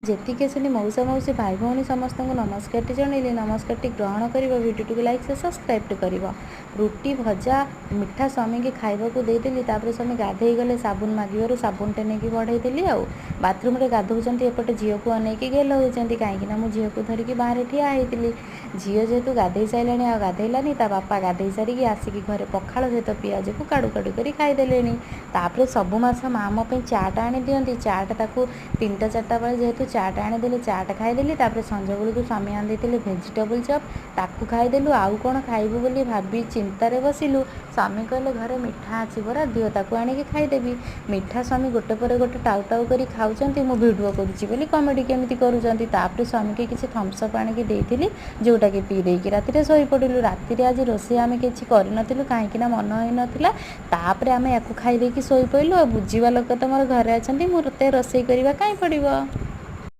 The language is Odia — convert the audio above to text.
ଯେତିକି ଅଛନ୍ତି ମଉସା ମାଉସୀ, ଭାଇ ଭଉଣୀ, ସମସ୍ତଙ୍କୁ ନମସ୍କାରଟି ଜଣେଇଲି। ନମସ୍କାରଟି ଗ୍ରହଣ କରିବ, ଭିଡ଼ିଓଟିକୁ ଲାଇକ୍, ସବସ୍କ୍ରାଇବ୍ କରିବ। ରୁଟି, ଭଜା, ମିଠା ସ୍ୱାମୀକି ଖାଇବାକୁ ଦେଇଦେଲି। ତାପରେ ସ୍ୱାମୀ ଗାଧେଇ ଗଲେ। ସାବୁନ ମାଗିବାରୁ ସାବୁନଟେ ନେଇକି ବଢ଼େଇଦେଲି ଆଉ ବାଥରୁମ୍ରେ ଗାଧଉଛନ୍ତି। ଏପଟେ ଝିଅକୁ ଅନେଇକି ଗେଲ ହେଉଛନ୍ତି, କାହିଁକିନା ମୁଁ ଝିଅକୁ ଧରିକି ବାହାରେ ଠିଆ ହେଇଥିଲି। ଝିଅ ଯେହେତୁ ଗାଧେଇ ସାରିଲାଣି, ଆଉ ଗାଧେଇଲାନି। ତା ବାପା ଗାଧେଇ ସାରିକି ଆସିକି ଘରେ ପଖାଳ ସହିତ ପିଆଜକୁ କାଡ଼ୁ କାଡ଼ୁ କରି ଖାଇଦେଲେଣି। ତାପରେ ସବୁ ମାସ ମା ମୋ ପାଇଁ ଚାଟ୍ ଆଣି ଦିଅନ୍ତି। ଚାଟ୍ ତାକୁ 3ଟା 4ଟା ବେଳେ ଯେହେତୁ ଚାଟ୍ ଆଣିଦେଲେ, ଚାଟ୍ ଖାଇଦେଲି। ତାପରେ ସଞ୍ଜବେଳକୁ ସ୍ୱାମୀ ଆଣିଦେଇଥିଲେ ଭେଜିଟେବୁଲ୍ ଚପ୍, ତାକୁ ଖାଇଦେଲୁ। ଆଉ କ'ଣ ଖାଇବୁ ବୋଲି ଭାବି ଚିନ୍ତାରେ ବସିଲୁ। ସ୍ୱାମୀ କହିଲେ, ଘରେ ମିଠା ଅଛି ପରା, ଦିଅ ତାକୁ ଆଣିକି ଖାଇଦେବି। ମିଠା ସ୍ୱାମୀ ଗୋଟେ ପରେ ଗୋଟେ ଟାଉ ଟାଉ କରି ଖାଉଛନ୍ତି। ମୁଁ ଭିଡ଼ିଓ କରୁଛି ବୋଲି କମେଡ଼ି କେମିତି କରୁଛନ୍ତି। ତାପରେ ସ୍ୱାମୀକି କିଛି ଥମ୍ସଅପ୍ ଆଣିକି ଦେଇଥିଲି, ଯେଉଁଟାକି ପିଇ ଦେଇକି ରାତିରେ ଶୋଇପଡ଼ିଲୁ। ରାତିରେ ଆଜି ରୋଷେଇ ଆମେ କିଛି କରିନଥିଲୁ, କାହିଁକିନା ମନ ହେଇନଥିଲା। ତାପରେ ଆମେ ୟାକୁ ଖାଇ ଦେଇକି ଶୋଇପଡ଼ିଲୁ। ଆଉ ବୁଝିବା ଲୋକ ତ ମୋର ଘରେ ଅଛନ୍ତି, ମୋତେ ରୋଷେଇ କରିବା କାହିଁ ପଡ଼ିବ?